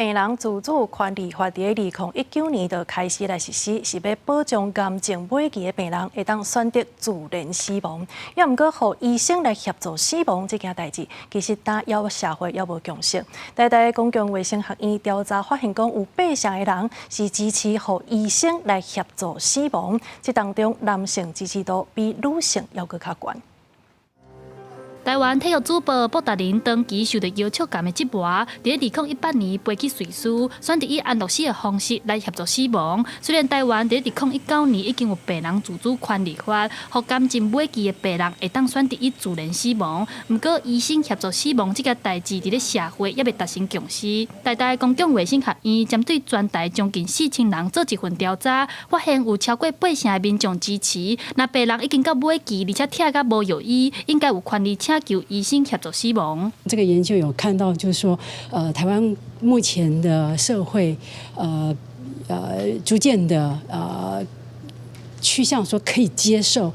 病人自主權利法佇2019年就開始來實施，是欲保障癌症尾期的病人會當選擇自然死亡。也毋過，予醫生來協助死亡這件代誌，其實今猶社會猶無共識。台大公共衛生學院調查發現，講有八成的人是支持予醫生來協助死亡，這當中男性支持度比女性猶閣較懸。台灣體育主播布達林長期受著腰尺癌的折磨，佇2018年飛去瑞士，選擇以安樂死的方式來協助死亡。雖然台灣佇2019年已經有病人自主權利法，予癌症尾期的病人會當選擇以自然死亡，毋過醫生協助死亡這個代誌，佇咧社會猶未達成共識。台大公共衛生學院針對全台將近4000人做一份調查，發現有超過八成的民眾支持，若病人已經到尾期，而且疼甲無藥醫，應該有權利請求醫生協助死亡。這個研究有看到，就是說，台灣目前的社會，逐漸的趨向說可以接受，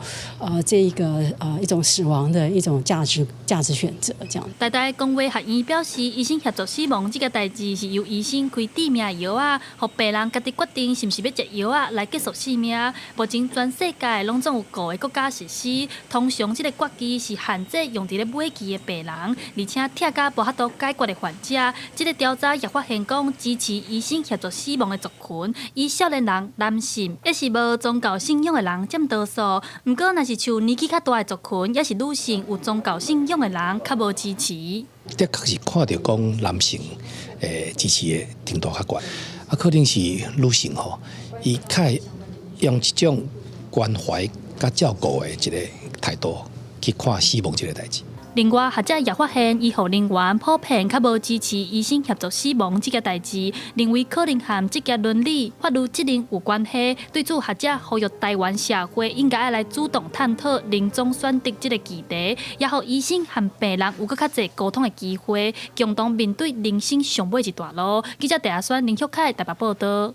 這一個一種死亡的一種價值選擇，這樣。台大公衛學院表示，醫生協助死亡這個代誌是由醫生開致命藥仔，予病人家己決定是毋是欲食藥仔來結束性命。目前全世界攏總有五個國家實施，通常這個決議是限制用佇咧尾期的病人，而且疼甲無法度解決的患者。這個調查也發現講，支持醫生協助死亡的族群，以少年人、男性，抑是無宗教信仰的人佔多數。毋過，若是像年紀較大的族群，抑是女性有宗教信仰的人，較無支持。的確是看著講男性支持的程度較懸，啊，可能是女性吼，伊較會用一種關懷佮照顧的一個態度去看死亡這個代誌。另外，學者也發現，醫護人員普遍較無支持醫生協助死亡這個代誌，認為可能和職業倫理、法律責任有關係。對此，學者呼籲台灣社會應該愛來主動探討臨終選擇這個議題，也予醫生和病人有閣較濟溝通的機會，共同面對人生上尾一段路。記者鄭阿選、林旭凱台北報導。